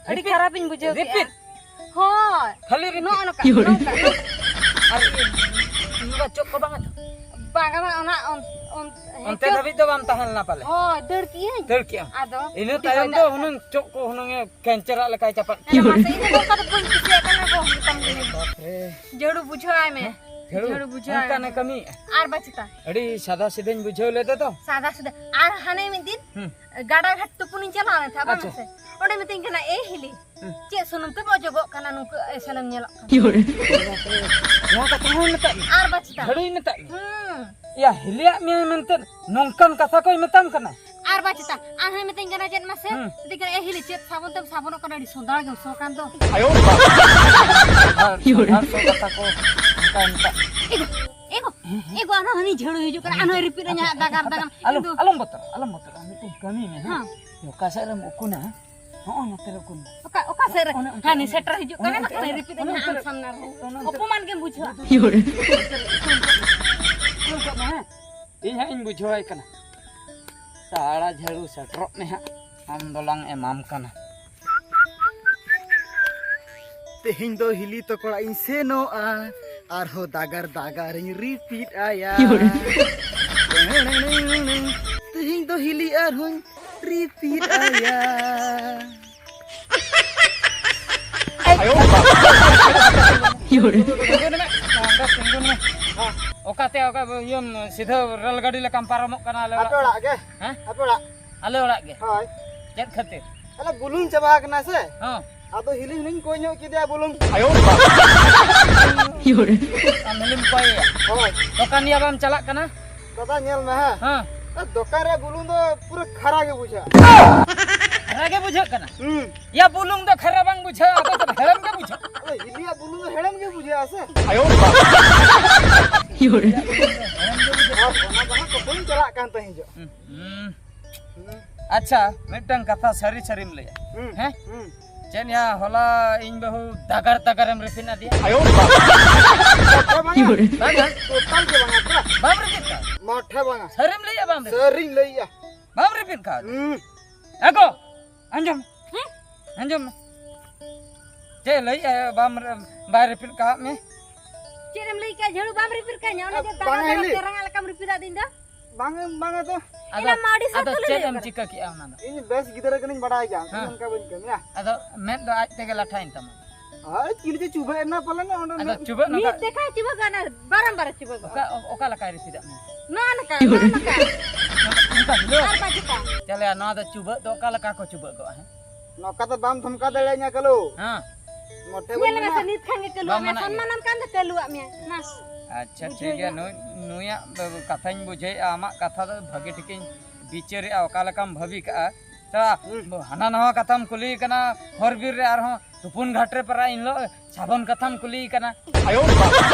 ᱟᱹᱰᱤ ᱨᱤᱯᱤᱫ? ᱠᱷᱟᱨᱟᱯᱤᱧ ᱵᱩᱡᱷᱟᱹᱣ ᱨᱤᱯᱤᱫ? ᱠᱮᱜᱼᱟ᱾ ᱦᱳᱭ᱾ ᱠᱷᱟᱹᱞᱤ ᱨᱤᱯᱤᱫ? ᱱᱚᱜᱼᱚ ᱱᱚᱝᱠᱟ, ᱱᱚᱝᱠᱟ, ᱱᱚᱝᱠᱟ᱾ ᱟᱨ ᱤᱭᱟᱹ, ᱤᱭᱟᱹ ᱪᱚᱜ ᱠᱚ ᱵᱟᱝᱟ ᱛᱚ? ᱵᱟᱝᱟ, ᱵᱟᱝᱟ, ᱚᱱᱟ ᱚᱱ-, ᱚᱱ-, ᱚᱱᱛᱮ ᱦᱮᱸᱪᱚ᱾ ᱫᱷᱟᱹᱵᱤᱡ ᱫᱚ ᱵᱟᱢ ᱛᱟᱦᱮᱸ ᱞᱮᱱᱟ ᱯᱟᱞᱮ? ᱦᱳᱭ, ᱫᱟᱹᱲ ᱠᱮᱜᱼᱟᱹᱧ᱾ ᱫᱟᱹᱲ ᱠᱮᱜᱼᱟᱢ? ᱟᱫᱚ? ᱤᱱᱟᱹ ᱩᱰᱤ ᱛᱟᱭᱚᱢ ᱫᱚ ᱵᱟᱭ ᱫᱟᱜ ᱦᱩᱱᱟᱹᱝ ᱪᱚᱜ ᱠᱚ ᱦᱩᱱᱟᱹᱝ ᱮ ᱠᱮᱱᱪᱮᱨᱟᱜ ᱞᱮᱠᱟᱭ ᱪᱟᱯᱟᱫ ᱮᱱᱟ ᱠᱮᱫᱟ᱾ ᱢᱟᱥᱮ, ᱤᱧ ᱫᱚ ᱱᱚᱝᱠᱟ ᱫᱚ ᱵᱟᱹᱧ ᱠᱩᱥᱤᱭᱟᱜ ᱠᱟᱱᱟ ᱜᱚ, ᱢᱮᱛᱟᱢ ᱠᱟᱹᱱᱟᱹᱧ᱾ ᱵᱟᱯᱨᱮ᱾ ᱡᱷᱟᱹᱲᱩ ᱵᱩᱡᱷᱟᱹᱣᱟᱭ ᱢᱮ᱾ ᱦᱮᱸ? ᱡᱷᱟᱹᱲᱩ? ᱡᱷᱟᱹᱲᱩ ᱵᱩᱡᱷᱟᱹᱣᱟᱭ ᱚᱱᱠᱟᱱᱮ ᱢᱮ᱾ ᱠᱟᱹᱢᱤᱭᱮᱫᱼᱟ? ᱟᱨ ᱵᱟᱪᱮᱛᱟ᱾ ᱟᱹᱰᱤ ᱥᱟᱫᱟ ᱥᱤᱫᱟᱹᱧ ᱵᱩᱡᱷᱟᱹᱣ ᱞᱮᱫᱮ ᱫᱚ᱾ ᱥᱟᱫᱟ ᱥᱤᱫᱟᱹ᱾ ᱟᱨ ᱦᱟᱱᱮ ᱢᱤᱫ ᱫᱤᱱ ᱦᱩᱸ᱾ ᱜᱟᱰᱟ ᱜᱷᱟᱴ ᱛᱩᱯᱩᱱᱤᱧ ᱪᱟᱞᱟᱣ ᱞᱮᱱ ᱛᱟᱦᱮᱸᱫ, ᱵᱟᱝ ᱟᱪᱪᱷᱟ᱾ ᱥᱮ? ᱚᱸᱰᱮ ᱢᱤᱛᱟᱹᱧ ᱠᱟᱱᱟ, "ᱮ ᱦᱤᱞᱤ, ᱦᱩᱸ᱾ ᱪᱮᱫ ᱥᱩᱱᱩᱢ ᱛᱮᱢ ᱚᱡᱚᱜᱚᱜ ᱠᱟᱱᱟ, ᱱᱩᱝᱠᱩ ᱮᱥᱮᱞᱮᱢ ᱧᱮᱞᱚᱜ ᱠᱟᱱᱟ?" ᱱᱚᱣᱟ ᱠᱟᱛᱷᱟ ᱦᱚᱸᱭ ᱢᱮᱛᱟᱜ ᱢᱮ᱾ ᱟᱨ ᱵᱟᱪᱮᱛᱟ᱾ ᱡᱷᱟᱹᱲᱩᱭ ᱢᱮᱛᱟᱜ ᱢᱮ᱾ ᱦᱩᱸ᱾ ᱭᱟ, ᱦᱤᱞᱤᱭᱟᱜ ᱢᱮᱭᱟᱭ ᱢᱮᱱᱛᱮ ᱱᱚᱝᱠᱟᱱ ᱠᱟᱛᱷᱟ ᱠᱚᱭ ᱢᱮᱛᱟᱢ ᱠᱟᱱᱟ? ᱟᱨ ᱵᱟᱪᱮᱛᱟ, ᱟᱨ ᱦᱚᱸᱭ ᱢᱤᱛᱟᱹᱧ ᱠᱟᱱᱟ ᱪᱮᱫ ᱢᱟᱥᱮ? ᱦᱩᱸ᱾ ᱢᱤᱛᱟᱹᱧ ᱠᱟᱱᱟ, "ᱮ ᱦᱤᱞᱤ, ᱪᱮᱫ ᱥᱟᱵᱚᱱ ᱛᱮᱢ ᱥᱟᱵᱚᱱᱚᱜ ᱠᱟᱱᱟ? ᱟᱹᱰᱤ ᱥᱚᱸᱫᱷᱟᱲ ᱜᱮᱢ ᱥᱚ ᱠᱟᱱ ᱫᱚ।" ᱟᱭᱳ ᱵᱟᱵᱟ᱾ ᱟᱨ ᱥᱚᱸᱫᱷᱟᱲ ᱥᱚ ᱠᱟᱛᱷᱟ ᱠᱚ ᱚᱱᱠᱟ ᱢᱮᱛᱟᱜ᱾ ᱮᱜᱳ, ᱮᱜᱳ, ᱮᱜᱳ, ᱟᱨᱦᱚᱸ ᱦᱟᱹᱱᱤ ᱡᱷᱟᱹᱲᱩ ᱦᱤᱡᱩᱜ ᱠᱟᱱᱟ, ᱟᱨᱦᱚᱸᱭ ᱨᱤᱯᱤᱫ ᱟᱹᱧᱟ ᱫᱟᱜᱟᱨ ᱫᱟᱜᱟᱨ᱾ ᱟᱞᱚᱢ, ᱤᱧ ᱫᱚ ᱟᱞᱚᱢ ᱵᱚᱛᱚᱨᱚᱜᱼᱟ, ᱟᱞᱚᱢ ᱵᱚᱛᱚᱨᱚᱜᱼᱟ, ᱢᱤᱫᱴᱮᱱ ᱠᱟᱹᱢᱤ ᱢᱮ, ᱦᱮᱸ? ᱦᱮᱸ᱾ ᱚᱠᱟ ᱥᱮᱫ ᱨᱮᱢ ᱩᱠᱩᱱᱟ, ᱦᱮᱸ? ᱦᱚᱸᱜᱼᱚ ᱱᱚᱛᱮ ᱨᱮ ᱠᱩᱞ ᱢᱮ᱾ ᱚᱠᱟ, ᱚᱠᱟ ᱥᱮᱫ ᱨᱮ? ᱚᱱᱮ ᱚᱱᱛᱮ, ᱦᱟᱹᱱᱤ ᱚᱱᱮ, ᱥᱮᱴᱮᱨ ᱦᱤᱡᱩᱜ ᱚᱱᱮ ᱠᱟᱱᱟ, ᱚᱱᱛᱮ, ᱱᱟᱠᱷᱟᱱ ᱚᱱᱮ, ᱨᱤᱯᱤᱫ ᱚᱱᱮ ᱟᱹᱧ ᱦᱟᱸᱜ ᱚᱱᱛᱮ ᱟᱢ ᱨᱮ᱾ ᱥᱟᱢᱱᱟ ᱨᱮ᱾ ᱚᱱᱮ ᱚᱱᱛᱮ ᱨᱮ᱾ ᱚᱯᱚᱢᱟᱱ ᱜᱮᱢ ᱵᱩᱡᱷᱟᱹᱣᱟ᱾ ᱠᱩᱞ ᱠᱟᱜ ᱢᱮ, ᱦᱮᱸ? ᱠᱩᱞ ᱠᱟᱜ ᱢᱮ, ᱦᱮᱸ? ᱤᱧ ᱦᱟᱸᱜ ᱤᱧ ᱵᱩᱡᱷᱟᱹᱣᱟᱭ ᱠᱟᱱᱟ᱾ ᱥᱟᱲᱟ ᱡᱷᱟᱹᱲᱩ ᱥᱮᱴᱮᱨᱚᱜ ᱢᱮ ᱦᱟᱸᱜ, ᱟᱢ ᱫᱚᱞᱟᱝ ᱮᱢᱟᱢ ᱠᱟᱱᱟ᱾ ᱛᱮᱦᱮᱧ ᱫᱚ ᱦᱤᱞᱤ ᱛᱟᱠᱚ ᱚᱲᱟᱜ ᱤᱧ ᱥᱮᱱᱚᱜᱼᱟ, ᱟᱨᱦᱚᱸ ᱫᱟᱜᱟᱨ ᱫᱟᱜᱟᱨᱤᱧ ᱨᱤᱯᱤᱴ ᱟᱭᱟ᱾ ᱛᱮᱦᱮᱧ ᱫᱚ ᱦᱤᱞᱤ ᱟᱨᱦᱚᱸᱧ ᱨᱤᱯᱤᱴ ᱟᱭᱟ᱾ ᱛᱤᱸᱜᱩᱱ ᱢᱮ, ᱚᱸᱰᱮ ᱛᱤᱸᱜᱩᱱ ᱢᱮ᱾ ᱚᱠᱟᱛᱮ, ᱚᱠᱟ ᱤᱭᱟᱹ ᱥᱤᱫᱷᱟᱹ ᱨᱮᱞ ᱜᱟᱹᱰᱤ ᱞᱮᱠᱟᱢ ᱯᱟᱨᱚᱢᱚᱜ ᱠᱟᱱᱟ ᱟᱞᱮ ᱟᱯᱮ ᱚᱲᱟᱜ᱾ ᱚᱲᱟᱜ ᱜᱮ? ᱦᱮᱸ? ᱟᱯᱮ ᱚᱲᱟᱜ? ᱟᱞᱮ ᱚᱲᱟᱜ ᱜᱮ᱾ ᱦᱳᱭ᱾ ᱪᱮᱫ ᱠᱷᱟᱹᱛᱤᱨ? ᱟᱞᱮ ᱵᱩᱞᱩᱝ ᱪᱟᱵᱟ ᱟᱠᱟᱱᱟ ᱥᱮ᱾ ᱦᱚᱸ᱾ ᱟᱫᱚ ᱦᱤᱞᱤ ᱦᱩᱱᱟᱹᱝ ᱠᱚᱭ ᱧᱚᱜ ᱠᱮᱫᱮᱭᱟ ᱵᱩᱞᱩᱝ᱾ ᱟᱢ ᱦᱤᱞᱤᱢ ᱠᱚᱭᱮᱭᱟ? ᱦᱳᱭ᱾ ᱫᱚᱠᱟᱱᱤᱭᱟᱹ ᱵᱟᱢ ᱪᱟᱞᱟᱜ ᱠᱟᱱᱟ? ᱫᱟᱫᱟ, ᱧᱮᱞ ᱢᱮ, ᱦᱮᱸ᱾ ᱦᱮᱸ᱾ ᱮ, ᱫᱚᱠᱟᱱ ᱨᱮ ᱵᱩᱞᱩᱝ ᱫᱚ ᱯᱩᱨᱟᱹ ᱠᱷᱟᱨᱟ ᱜᱮ ᱵᱩᱡᱷᱟᱹᱜᱼᱟ᱾ ᱠᱷᱟᱨᱟ ᱜᱮ ᱵᱩᱡᱷᱟᱹᱜ ᱠᱟᱱᱟ? ᱦᱩᱸ᱾ ᱭᱟ, ᱵᱩᱞᱩᱝ ᱫᱚ ᱠᱷᱟᱨᱟ ᱵᱟᱝ ᱵᱩᱡᱷᱟᱹᱜᱼᱟ, ᱟᱫᱚ ᱪᱮᱫ ᱦᱮᱲᱮᱢ ᱜᱮ ᱵᱩᱡᱷᱟᱹᱜᱼᱟ? ᱟᱫᱚ ᱦᱤᱞᱤᱭᱟᱜ ᱵᱩᱞᱩᱝ ᱫᱚ ᱦᱮᱲᱮᱢ ᱜᱮ ᱵᱩᱡᱷᱟᱹᱜᱼᱟ ᱥᱮ᱾ ᱟᱨ ᱚᱱᱟ ᱫᱚ ᱦᱟᱸᱜ ᱠᱚ ᱵᱟᱹᱧ ᱪᱟᱞᱟᱜ ᱠᱟᱱ ᱛᱟᱦᱮᱸᱫ ᱡᱚᱜ᱾ ᱦᱩᱸ, ᱦᱩᱸ᱾ ᱦᱩᱸ᱾ ᱟᱪᱪᱷᱟ, ᱢᱤᱫᱴᱟᱝ ᱠᱟᱛᱷᱟ ᱥᱟᱹᱨᱤ ᱥᱟᱹᱨᱤᱢ ᱞᱟᱹᱭᱟ? ᱦᱩᱸ, ᱦᱮᱸ? ᱦᱩᱸ᱾ ᱪᱮᱫ ᱭᱟ, ᱦᱚᱞᱟ ᱤᱧ ᱵᱟᱹᱦᱩ ᱫᱟᱜᱟᱨ ᱫᱟᱜᱟᱨᱮᱢ ᱨᱤᱯᱤᱱ ᱟᱫᱮᱭᱟ? ᱢᱚᱴᱷᱮ ᱵᱟᱝᱟ᱾ ᱵᱟᱝᱟ? ᱴᱳᱴᱟᱞ ᱜᱮ ᱵᱟᱝᱟ, ᱯᱩᱨᱟ᱾ ᱵᱟᱢ ᱨᱤᱯᱤᱱ ᱠᱟᱣᱫᱮᱭᱟ? ᱢᱚᱴᱷᱮ ᱵᱟᱝᱟ᱾ ᱥᱟᱹᱨᱤᱢ ᱞᱟᱹᱭᱮᱜᱼᱟ, ᱵᱟᱢ ᱨᱤᱯᱤᱱ? ᱥᱟᱹᱨᱤᱧ ᱞᱟᱹᱭᱮᱜᱼᱟ᱾ ᱵᱟᱢ ᱨᱤᱯᱤᱱ ᱠᱟᱣᱫᱮᱭᱟ? ᱦᱩᱸ᱾ ᱮ ᱜᱚ, ᱟᱸᱡᱚᱢ᱾ ᱦᱮᱸ? ᱟᱸᱡᱚᱢ ᱢᱮ᱾ ᱪᱮᱫ ᱞᱟᱹᱭᱮᱜᱼᱟ, ᱵᱟᱢ ᱨᱮ-, ᱵᱟᱭ ᱨᱤᱯᱤᱱ ᱠᱟᱣᱟᱫ ᱢᱮ? ᱪᱮᱫ ᱮᱢ ᱞᱟᱹᱭ ᱠᱮᱜᱼᱟ, ᱡᱷᱟᱹᱲᱩ ᱵᱟᱢ ᱨᱤᱯᱤᱱ ᱠᱟᱣᱫᱤᱧᱟ? ᱚᱱᱮ ᱡᱮ ᱵᱟᱝᱟ ᱫᱟᱜᱟᱨ ᱦᱤᱞᱤ᱾ ᱫᱟᱜᱟᱨ ᱛᱮᱨᱟᱝᱟᱜ ᱞᱮᱠᱟᱢ ᱨᱤᱯᱤᱱ ᱟᱫᱤᱧ ᱫᱚ᱾ ᱵᱟᱝ, ᱵᱟᱝᱟ ᱛᱚ᱾ ᱟᱫᱚ, ᱮᱱᱟᱝ ᱢᱟ ᱟᱹᱰᱤ ᱟᱫᱚ ᱥᱚᱠᱛᱚ ᱞᱮ ᱪᱮᱫ ᱞᱟᱹᱭ ᱮᱢ ᱠᱟᱱᱟ᱾ ᱪᱤᱠᱟᱹ ᱠᱮᱜᱼᱟ ᱚᱱᱟ ᱫᱚ? ᱤᱧ ᱵᱮᱥ ᱜᱤᱫᱽᱨᱟᱹ ᱠᱟᱹᱱᱟᱹᱧ, ᱵᱟᱰᱟᱭ ᱜᱮᱭᱟ᱾ ᱦᱮᱸ᱾ ᱚᱱᱠᱟ ᱵᱟᱹᱧ ᱠᱟᱹᱢᱤᱭᱟ᱾ ᱟᱫᱚ ᱢᱮᱫ ᱫᱚ ᱟᱡ ᱛᱮᱜᱮ ᱞᱟᱴᱷᱟᱭᱮᱱ ᱛᱟᱢᱟ᱾ ᱦᱳᱭ, ᱪᱤᱞᱤ ᱪᱚ ᱪᱩᱵᱟᱹᱜ ᱮᱱᱟ ᱯᱟᱞᱮᱱ ᱚᱸᱰᱮ ᱟᱫᱚ ᱢᱮᱫ᱾ ᱪᱩᱵᱟᱹᱜ ᱱᱚᱝᱠᱟ ᱢᱤᱫ ᱫᱮᱠᱷᱟ ᱪᱩᱵᱟᱹᱜ ᱠᱟᱱᱟ, ᱵᱟᱨᱚᱢ ᱵᱟᱨ ᱪᱩᱵᱟᱹᱜ ᱚᱠᱟ, ᱠᱟᱱᱟ᱾ ᱚ-, ᱚᱠᱟ ᱞᱮᱠᱟᱭ ᱨᱤᱯᱤᱫᱟᱜ ᱢᱮᱭᱟ? ᱱᱚᱜᱼᱚ ᱱᱚᱝᱠᱟ, ᱱᱚᱜᱼᱚ ᱱᱚᱝᱠᱟ᱾ ᱱᱚᱝᱠᱟ ᱦᱤᱞᱳᱜ? ᱟᱨ ᱵᱟᱝ ᱪᱮᱠᱟ᱾ ᱪᱟᱞᱮ, ᱱᱚᱣᱟ ᱫᱚ ᱪᱩᱵᱟᱹᱜ ᱫᱚ ᱚᱠᱟ ᱞᱮᱠᱟ ᱠᱚ ᱪᱩᱵᱟᱹᱜ ᱜᱚᱜᱼᱟ, ᱦᱮᱸ? ᱱᱚᱝᱠᱟ ᱫᱚ ᱵᱟᱢ ᱫᱷᱚᱢᱠᱟ ᱫᱟᱲᱮᱭᱟᱧᱟ, ᱠᱟᱹᱞᱩ᱾ ᱦᱮᱸ᱾ ᱢᱚᱴᱷᱮ ᱧᱮᱞ ᱵᱟᱹᱧ ᱢᱮᱥᱮ, ᱢᱮᱱᱟ᱾ ᱱᱤᱛ ᱠᱷᱟᱱ ᱜᱮ ᱠᱟᱹᱞᱩᱣᱟᱜ ᱵᱟᱢ ᱢᱮᱭᱟ᱾ ᱢᱟᱱᱟᱜ ᱜᱮᱭᱟ᱾ ᱥᱚᱱᱢᱟᱱᱟᱢ ᱠᱟᱱ ᱫᱚ ᱠᱟᱹᱞᱩᱣᱟᱜ ᱢᱮᱭᱟ᱾ ᱢᱟ᱾ ᱟᱪᱪᱷᱟ, ᱵᱩᱡᱷᱟᱹᱣ ᱴᱷᱤᱠ ᱜᱮᱭᱟ᱾ ᱧᱟᱢ᱾ ᱱᱩᱭ, ᱱᱩᱭᱟᱜ ᱠᱟᱛᱷᱟᱧ ᱵᱩᱡᱷᱟᱹᱣᱮᱫᱼᱟ, ᱟᱢᱟᱜ ᱠᱟᱛᱷᱟ ᱫᱚ ᱵᱷᱟᱹᱜᱤ ᱴᱷᱤᱠᱤᱧ ᱵᱤᱪᱟᱹᱨᱮᱫᱼᱟ, ᱚᱠᱟ ᱞᱮᱠᱟᱢ ᱵᱷᱟᱹᱵᱤ ᱠᱟᱜᱼᱟ᱾ ᱛᱟ, ᱦᱩᱸ᱾ ᱦᱟᱱᱟ ᱱᱟᱣᱟ ᱠᱟᱛᱷᱟᱢ ᱠᱩᱞᱤᱭᱮ ᱠᱟᱱᱟ, ᱦᱚᱨ ᱵᱤᱨ ᱨᱮ ᱟᱨᱦᱚᱸ ᱛᱩᱯᱩᱱ ᱜᱷᱟᱴ ᱨᱮ ᱯᱟᱨᱟ ᱤᱱ ᱦᱤᱞᱳᱜ ᱥᱟᱵᱚᱱ ᱠᱟᱛᱷᱟᱢ ᱠᱩᱞᱤᱭᱮ ᱠᱟᱱᱟ᱾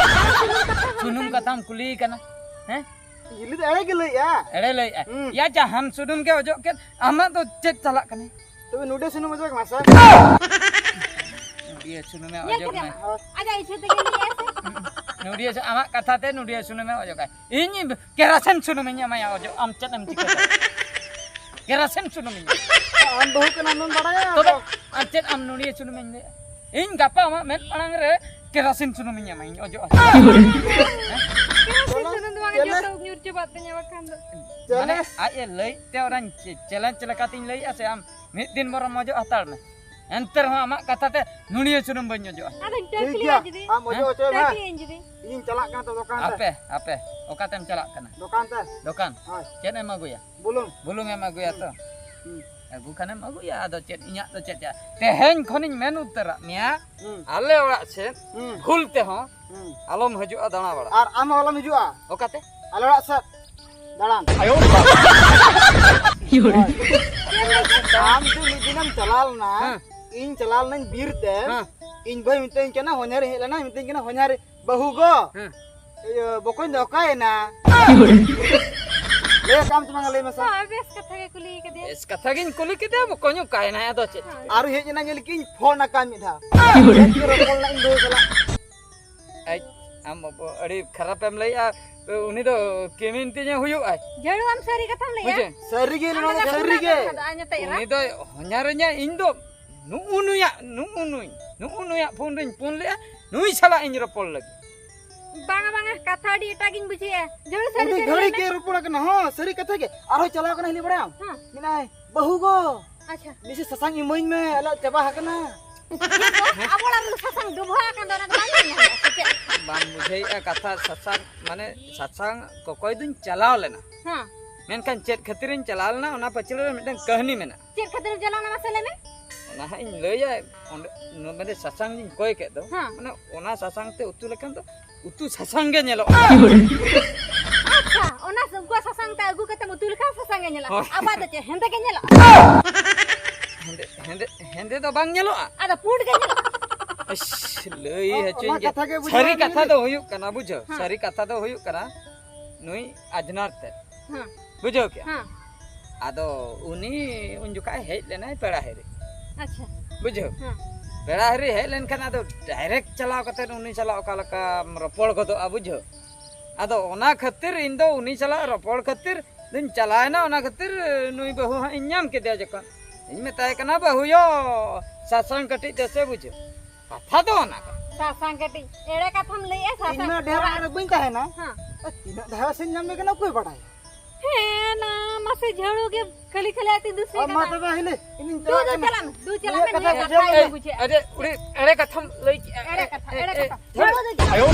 ᱥᱩᱱᱩᱢ ᱠᱟᱛᱷᱟᱢ ᱠᱩᱞᱤᱭᱮ ᱠᱟᱱᱟ᱾ ᱦᱮᱸ? ᱦᱤᱞᱤ ᱫᱚ ᱮᱲᱮ ᱜᱮ ᱞᱟᱹᱭᱮᱜᱼᱟ᱾ ᱮᱲᱮ ᱞᱟᱹᱭᱮᱜᱼᱟ᱾ ᱦᱩᱸ᱾ ᱭᱟ, ᱡᱟᱦᱟᱱ ᱥᱩᱱᱩᱢ ᱜᱮ ᱚᱡᱚᱜ ᱠᱮᱫ, ᱟᱢᱟᱜ ᱫᱚ ᱪᱮᱫ ᱪᱟᱞᱟᱜ ᱠᱟᱱᱟ? ᱛᱚᱵᱮ ᱱᱩᱰᱤᱭᱟᱹ ᱥᱩᱱᱩᱢ ᱚᱡᱚᱜ ᱢᱮᱥᱮ᱾ ᱱᱩᱰᱤᱭᱟᱹ ᱥᱩᱱᱩᱢᱮ ᱧᱮᱞ ᱚᱡᱚᱜ ᱠᱮᱫᱟᱢ? ᱢᱮ᱾ ᱟᱡᱟᱜ ᱤᱪᱪᱷᱟᱹ ᱛᱮᱜᱮ ᱞᱟᱹᱭᱮᱜᱼᱟ ᱥᱮ? ᱱᱩᱰᱤᱭᱟᱹ ᱥᱩ-, ᱟᱢᱟᱜ ᱠᱟᱛᱷᱟ ᱛᱮ ᱱᱩᱰᱤᱭᱟᱹ ᱥᱩᱱᱩᱢᱮ ᱚᱡᱚᱜᱟ᱾ ᱤᱧ ᱠᱮᱨᱟᱥᱤᱱ ᱥᱩᱱᱩᱢᱤᱧ ᱮᱢᱟᱭᱟ ᱚᱡᱚᱜ, ᱟᱢ ᱪᱮᱫ ᱮᱢ ᱪᱤᱠᱟᱹ ᱫᱟᱲᱮᱭᱟᱜᱼᱟ? ᱠᱮᱨᱟᱥᱤᱱ ᱥᱩᱱᱩᱢᱤᱧ ᱮᱢᱟᱭᱟ᱾ ᱟᱢ ᱵᱟᱹᱦᱩ ᱠᱟᱱᱟᱢ, ᱟᱢᱮᱢ ᱵᱟᱲᱟᱭᱟ᱾ ᱛᱚᱵᱮ ᱟᱢ ᱪᱮᱫ ᱟᱢ ᱱᱩᱰᱤᱭᱟᱹ ᱥᱩᱱᱩᱢᱤᱧ ᱞᱟᱹᱭᱟ? ᱤᱧ ᱜᱟᱯᱟ ᱟᱢᱟᱜ ᱢᱮᱫ ᱢᱟᱲᱟᱝ ᱨᱮ ᱠᱮᱨᱟᱥᱤᱱ ᱥᱩᱱᱩᱢᱤᱧ ᱮᱢᱟ, ᱤᱧ ᱚᱡᱚᱜᱼᱟ᱾ ᱠᱮᱨᱟᱥᱤᱱ ᱥᱩᱱᱩᱢ ᱫᱚ ᱵᱟᱝ, ᱪᱮᱞᱮ? ᱡᱚᱛᱚ ᱧᱩᱨ ᱪᱟᱵᱟᱜ ᱛᱤᱧᱟ ᱵᱟᱠᱷᱟᱱ ᱫᱚ᱾ ᱢᱟᱱᱮ ᱪᱮᱞᱮ? ᱟᱡ ᱮ ᱞᱟᱹᱭ ᱛᱮ ᱚᱱᱟᱧ ᱪᱮ-, ᱪᱮᱞᱮᱧᱡᱽ ᱞᱮᱠᱟᱛᱤᱧ ᱞᱟᱹᱭᱮᱜᱼᱟ ᱥᱮ ᱟᱢ ᱢᱤᱫ ᱫᱤᱱ ᱵᱚᱨᱚᱢ ᱚᱡᱚᱜ ᱦᱟᱛᱟᱲ ᱢᱮ᱾ ᱮᱱᱛᱮ ᱨᱮᱦᱚᱸ ᱟᱢᱟᱜ ᱠᱟᱛᱷᱟ ᱛᱮ ᱱᱩᱲᱤᱭᱟᱹ ᱥᱩᱱᱩᱢ ᱵᱟᱹᱧ ᱚᱡᱚᱜᱼᱟ᱾ ᱟᱫᱚᱧ ᱴᱟᱹᱠᱞᱤᱭᱟ ᱡᱩᱫᱤ? ᱟᱢ ᱚᱡᱚᱜ ᱦᱮᱸ? ᱦᱚᱪᱚᱭ ᱢᱮ᱾ ᱴᱟᱹᱠᱞᱤᱭᱟᱹᱧ ᱡᱩᱫᱤ? ᱤᱧᱤᱧ ᱪᱟᱞᱟᱜ ᱠᱟᱱᱟ ᱛᱚ ᱫᱚᱠᱟᱱ ᱛᱮ᱾ ᱟᱯᱮ, ᱟᱯᱮ, ᱚᱠᱟᱛᱮᱢ ᱪᱟᱞᱟᱜ ᱠᱟᱱᱟ? ᱫᱚᱠᱟᱱ ᱛᱮ᱾ ᱫᱚᱠᱟᱱ? ᱦᱳᱭ᱾ ᱪᱮᱫ ᱮᱢ ᱟᱹᱜᱩᱭᱟ? ᱵᱩᱞᱩᱝ᱾ ᱵᱩᱞᱩᱝ ᱮᱢ ᱟᱹᱜᱩᱭᱟ ᱛᱚ? ᱦᱩᱸ᱾ ᱟᱹᱜᱩ ᱠᱷᱟᱱᱮᱢ ᱟᱹᱜᱩᱭᱟ, ᱟᱫᱚ ᱪᱮᱫ ᱤᱧᱟᱹᱜ ᱫᱚ ᱪᱮᱫ ᱭᱟ? ᱛᱮᱦᱮᱧ ᱠᱷᱚᱱᱤᱧ ᱢᱮᱱ ᱩᱛᱟᱹᱨᱟᱜ ᱢᱮᱭᱟ, ᱦᱩᱸ᱾ ᱟᱞᱮ ᱚᱲᱟᱜ ᱥᱮᱫ ᱦᱩᱸ᱾ ᱵᱷᱩᱞ ᱛᱮᱦᱚᱸ ᱦᱩᱸ᱾ ᱟᱞᱚᱢ ᱦᱤᱡᱩᱜᱼᱟ ᱫᱟᱬᱟ ᱵᱟᱲᱟ᱾ ᱟᱨ ᱟᱢ ᱦᱚᱸ ᱟᱞᱚᱢ ᱦᱤᱡᱩᱜᱼᱟ᱾ ᱚᱠᱟᱛᱮ? ᱟᱞᱮ ᱚᱲᱟᱜ ᱥᱮᱫ ᱫᱟᱬᱟᱱ᱾ ᱟᱭᱳ ᱵᱟᱵᱟ᱾ ᱦᱳᱭ᱾ ᱟᱢ ᱡᱮ ᱢᱤᱫ ᱫᱤᱱᱮᱢ ᱪᱟᱞᱟᱣ ᱞᱮᱱᱟ, ᱦᱮᱸ᱾ ᱤᱧ ᱪᱟᱞᱟᱣ ᱞᱮᱱᱟᱧ ᱵᱤᱨ ᱛᱮ, ᱦᱮᱸ᱾ ᱤᱧ ᱵᱟᱹᱭ ᱢᱮᱛᱟᱹᱧ ᱠᱟᱱᱟ, ᱦᱚᱧᱦᱟᱨᱤᱧ ᱦᱮᱡ ᱞᱮᱱᱟ, ᱢᱮᱛᱟᱹᱧ ᱠᱟᱱᱟ, "ᱦᱚᱧᱦᱟᱨᱤ ᱵᱟᱹᱦᱩ ᱜᱚ, ᱦᱮᱸ᱾ ᱤᱭᱟᱹ, ᱵᱚᱠᱚᱧ ᱫᱚ ᱚᱠᱟᱭᱮᱱᱟ?" ᱞᱟᱹᱭ ᱟᱠᱟᱫ ᱟᱢ ᱪᱮ ᱵᱟᱝᱟ, ᱞᱟᱹᱭ ᱢᱮᱥᱮ᱾ ᱦᱳᱭ, ᱵᱮᱥ ᱠᱟᱛᱷᱟ ᱜᱮ ᱠᱩᱞᱤ ᱠᱟᱫᱮᱭᱟ᱾ ᱵᱮᱥ ᱠᱟᱛᱷᱟ ᱜᱤᱧ ᱠᱩᱞᱤ ᱠᱮᱫᱮᱭᱟ, ᱵᱚᱠᱚᱧ ᱚᱠᱟᱭᱮᱱᱟᱭ, ᱟᱫᱚ ᱪᱮᱫ? ᱦᱳᱭ᱾ ᱟᱨ ᱦᱮᱡ ᱮᱱᱟ, ᱧᱮᱞ ᱠᱤᱧ ᱯᱷᱳᱱ ᱟᱠᱟᱫ ᱢᱤᱫ ᱫᱷᱟᱣ᱾ ᱪᱮᱫ ᱨᱚᱯᱚᱲ ᱞᱮᱱᱟ ᱤᱧ ᱵᱟᱹᱦᱩ ᱥᱟᱞᱟᱜ᱾ ᱟᱡ, ᱟᱢ ᱟᱹᱰᱤ ᱠᱷᱟᱨᱟᱯᱮᱢ ᱞᱟᱹᱭᱮᱜᱼᱟ᱾ ᱩᱱᱤ ᱫᱚ ᱠᱤᱢᱤᱱ ᱛᱤᱧᱮ ᱦᱩᱭᱩᱜᱼᱟᱭ᱾ ᱡᱟᱹᱲᱩ ᱟᱢ ᱥᱟᱹᱨᱤ ᱠᱟᱛᱷᱟᱢ ᱞᱟᱹᱭᱮᱜᱼᱟ? ᱵᱩᱡᱷᱟᱹᱣ? ᱥᱟᱹᱨᱤ ᱜᱮ ᱟᱢ ᱱᱚᱣᱟ ᱫᱚ ᱫᱚ ᱥᱟᱹᱨᱤ ᱜᱮ᱾ ᱟᱫᱚ ᱟᱡ ᱧᱮᱛᱮᱡ ᱮᱨᱟ᱾ ᱩᱱᱤ ᱫᱚᱭ ᱦᱚᱧᱦᱟᱨᱤᱧᱟ, ᱤᱧ ᱫᱚ ᱱᱩᱜᱼᱩ ᱱᱩᱭᱟᱜ, ᱱᱩᱜᱼᱩ ᱱᱩᱭ, ᱱᱩᱜᱼᱩ ᱱᱩᱭᱟᱜ ᱯᱷᱳᱱ ᱨᱤᱧ ᱯᱷᱳᱱ ᱞᱮᱜᱼᱟ, ᱱᱩᱭ ᱥᱟᱞᱟᱜ ᱤᱧ ᱨᱚᱯᱚᱲ ᱞᱟᱹᱜᱤᱫ᱾ ᱵᱟᱝᱟ, ᱵᱟᱝᱟ, ᱠᱟᱛᱷᱟ ᱟᱹᱰᱤ ᱮᱴᱟᱜ ᱜᱤᱧ ᱵᱩᱡᱷᱟᱹᱣᱮᱜᱼᱟ᱾ ᱡᱟᱹᱲᱩ ᱥᱟᱹᱨᱤ ᱩᱱᱤ ᱥᱟᱹᱨᱤ ᱜᱷᱟᱹᱲᱤ ᱞᱟᱹᱭ ᱢᱮ᱾ ᱜᱮ ᱨᱚᱯᱚᱲ ᱠᱟᱱᱟ, ᱦᱚᱸ, ᱥᱟᱹᱨᱤ ᱠᱟᱛᱷᱟ ᱜᱮ᱾ ᱟᱨᱦᱚᱸ ᱪᱟᱞᱟᱣ ᱠᱟᱱᱟ, ᱦᱤᱞᱤ ᱵᱟᱲᱟᱭᱟᱢ? ᱦᱮᱸ᱾ ᱢᱮᱱᱟᱭ, "ᱵᱟᱹᱦᱩ ᱜᱚ, ᱟᱪᱪᱷᱟ᱾ ᱵᱮᱥᱤ ᱥᱟᱥᱟᱝ ᱤᱢᱟᱹᱧ ᱢᱮ, ᱟᱞᱮᱭᱟᱜ ᱪᱟᱵᱟ ᱟᱠᱟᱱᱟ᱾" ᱟᱵᱚ ᱚᱲᱟᱜ ᱨᱮ ᱥᱟᱥᱟᱝ ᱰᱚᱵᱷᱟ ᱟᱠᱟᱱ ᱫᱚ, ᱚᱱᱟ ᱫᱚ ᱵᱟᱝ ᱧᱮᱞ ᱧᱟᱢᱚᱜᱼᱟ, ᱥᱮ ᱪᱮᱫ? ᱵᱟᱢ ᱵᱩᱡᱷᱟᱹᱣᱮᱜᱼᱟ ᱠᱟᱛᱷᱟ, ᱥᱟᱥᱟᱝ, ᱢᱟᱱᱮ, ᱥᱟᱥᱟᱝ ᱠᱚᱠᱚᱭ ᱫᱩᱧ ᱪᱟᱞᱟᱣ ᱞᱮᱱᱟ᱾ ᱦᱮᱸ᱾ ᱢᱮᱱᱠᱷᱟᱱ ᱪᱮᱫ ᱠᱷᱟᱹᱛᱤᱨᱤᱧ ᱪᱟᱞᱟᱣ ᱞᱮᱱᱟ, ᱚᱱᱟ ᱯᱟᱹᱪᱷᱞᱟᱹ ᱨᱮ ᱢᱤᱫᱴᱟᱝ ᱠᱟᱹᱦᱱᱤ ᱢᱮᱱᱟᱜᱼᱟ᱾ ᱪᱮᱫ ᱠᱷᱟᱹᱛᱤᱨᱮᱢ ᱪᱟᱞᱟᱣ ᱞᱮᱱᱟ, ᱢᱟᱥᱮ ᱞᱟᱹᱭ ᱢᱮ? ᱚᱱᱟ ᱦᱟᱸᱜ ᱤᱧ ᱞᱟᱹᱭᱟ, ᱚᱸᱰᱮ, ᱱᱚᱰᱮ ᱥᱟᱥᱟᱝ ᱤᱧ ᱠᱚᱭ ᱠᱮᱫ ᱫᱚ, ᱦᱮᱸ᱾ ᱢᱟᱱᱮ, ᱚᱱᱟ ᱥᱟᱥᱟᱝ ᱛᱮ ᱩᱛᱩ ᱞᱮᱠᱷᱟᱱ ᱫᱚ ᱩᱛᱩ ᱥᱟᱥᱟᱝ ᱜᱮ ᱧᱮᱞᱚᱜᱼᱟ᱾ ᱟᱪᱪᱷᱟ, ᱚᱱᱟ ᱩᱱᱠᱩᱣᱟᱜ ᱥᱟᱥᱟᱝ ᱛᱮ ᱟᱹᱜᱩ ᱠᱟᱛᱮᱢ ᱩᱛᱩ ᱞᱮᱠᱷᱟᱱ ᱥᱟᱥᱟᱝ ᱜᱮ ᱧᱮᱞᱚᱜᱼᱟ᱾ ᱦᱳᱭ᱾ ᱟᱵᱟᱨ ᱫᱚ ᱪᱮᱫ, ᱦᱮᱸᱫᱮ ᱜᱮ ᱧᱮᱞᱚᱜᱼᱟ? ᱦᱮᱸᱫᱮ, ᱦᱮᱸᱫᱮ, ᱦᱮᱸᱫᱮ ᱫᱚ ᱵᱟᱝ ᱧᱮᱞᱚᱜᱼᱟ᱾ ᱟᱫᱚ ᱯᱩᱸᱰ ᱜᱮ ᱧᱮᱞᱚᱜᱼᱟ᱾ ᱤᱥ, ᱞᱟᱹᱭ ᱚ-, ᱦᱚᱪᱚᱧ ᱚᱱᱟ ᱜᱮ᱾ ᱠᱟᱛᱷᱟ ᱜᱮ ᱵᱩᱡᱷᱟᱹᱣ ᱥᱟᱹᱨᱤ ᱵᱟᱝ ᱠᱟᱛᱷᱟ ᱦᱩᱭᱩᱜ᱾ ᱫᱚ ᱦᱩᱭᱩᱜ ᱠᱟᱱᱟ, ᱵᱩᱡᱷᱟᱹᱣ? ᱦᱮᱸ᱾ ᱥᱟᱹᱨᱤ ᱠᱟᱛᱷᱟ ᱫᱚ ᱦᱩᱭᱩᱜ ᱠᱟᱱᱟ, ᱱᱩᱭ ᱟᱡᱽᱱᱟᱨ ᱛᱮ᱾ ᱦᱮᱸ᱾ ᱵᱩᱡᱷᱟᱹᱣ ᱠᱮᱜᱼᱟ? ᱦᱮᱸ᱾ ᱟᱫᱚ ᱩᱱᱤ ᱩᱱ ᱡᱚᱠᱷᱟᱡ ᱦᱮᱡ ᱞᱮᱱᱟᱭ ᱯᱮᱲᱟ ᱦᱤᱨᱤ᱾ ᱟᱪᱪᱷᱟ᱾ ᱵᱩᱡᱷᱟᱹᱣ? ᱦᱮᱸ᱾ ᱯᱮᱲᱟ ᱦᱤᱨᱤ ᱦᱮᱡ ᱞᱮᱱᱠᱷᱟᱱ ᱟᱫᱚ ᱰᱟᱭᱨᱮᱠᱴ ᱪᱟᱞᱟᱣ ᱠᱟᱛᱮ ᱩᱱᱤ ᱥᱟᱞᱟᱜ ᱚᱠᱟ ᱞᱮᱠᱟᱢ ᱨᱚᱯᱚᱲ ᱜᱚᱫᱚᱜᱼᱟ, ᱵᱩᱡᱷᱟᱹᱣ? ᱟᱫᱚ ᱚᱱᱟ ᱠᱷᱟᱹᱛᱤᱨ ᱤᱧ ᱫᱚ ᱩᱱᱤ ᱥᱟᱞᱟᱜ ᱨᱚᱯᱚᱲ ᱠᱷᱟᱹᱛᱤᱨ ᱫᱚᱧ ᱪᱟᱞᱟᱣᱮᱱᱟ᱾ ᱚᱱᱟ ᱠᱷᱟᱹᱛᱤᱨ ᱱᱩᱭ ᱵᱟᱹᱦᱩ ᱦᱟᱸᱜ ᱤᱧ ᱧᱟᱢ ᱠᱮᱫᱮᱭᱟ᱾ ᱡᱚᱠᱷᱚᱱ ᱤᱧ ᱢᱮᱛᱟᱭ ᱠᱟᱱᱟ, "ᱵᱟᱹᱦᱩ ᱭᱚ, ᱥᱟᱥᱟᱝ ᱠᱟᱹᱴᱤᱡ ᱫᱮᱥᱮ", ᱵᱩᱡᱷᱟᱹᱣ᱾ ᱠᱟᱛᱷᱟ ᱫᱚ ᱚᱱᱟ ᱠᱟᱱᱟ᱾ ᱥᱟᱥᱟᱝ ᱠᱟᱹᱴᱤᱡ ᱮᱲᱮ ᱠᱟᱛᱷᱟᱢ ᱞᱟᱹᱭᱮᱜᱼᱟ, ᱥᱟᱥᱟᱝ᱾ ᱤᱧ ᱢᱟ ᱰᱷᱮᱨ ᱚᱲᱟᱜ ᱨᱮ ᱵᱟᱹᱧ ᱛᱟᱦᱮᱱᱟ᱾ ᱦᱮᱸ᱾ ᱛᱤᱱᱟᱹᱜ ᱫᱷᱟᱣ ᱥᱮᱧ ᱧᱟᱢ ᱢᱮ ᱠᱟᱱᱟ, ᱚᱠᱚᱭ ᱵᱟᱰᱟᱭᱟ? ᱦᱮᱸ, ᱱᱟ ᱢᱟᱥᱮ ᱡᱷᱟᱹᱲᱩ ᱜᱮ ᱠᱷᱟᱹᱞᱤ ᱠᱷᱟᱹᱞᱤ ᱟᱹᱛᱤᱧ ᱫᱩᱥᱨᱤ ᱟᱨ ᱢᱟ ᱠᱟᱫᱟ᱾ ᱛᱚᱵᱮ ᱦᱤᱞᱤ, ᱤᱧᱤᱧ ᱫᱩ ᱪᱟᱞᱟᱜ ᱫᱚ ᱠᱟᱱᱟ᱾ ᱪᱟᱞᱟᱜ ᱢᱮ, ᱫᱩ ᱪᱟᱞᱟᱜ ᱢᱮ, ᱤᱭᱟᱹ ᱠᱟᱛᱷᱟ ᱱᱤᱭᱟᱹ ᱵᱩᱡᱷᱟᱹᱣ ᱠᱟᱛᱷᱟ ᱢᱮ᱾ ᱤᱧ ᱵᱩᱡᱷᱟᱹᱣᱟ᱾ ᱟᱨᱮ ᱩᱲᱤ ᱮᱲᱮ ᱠᱟᱛᱷᱟᱢ ᱞᱟᱹᱭ ᱠᱮᱜᱼᱟ᱾ ᱮᱲᱮ ᱠᱟᱛᱷᱟ, ᱮᱲᱮ ᱠᱟᱛᱷᱟ᱾ ᱟᱭᱳ᱾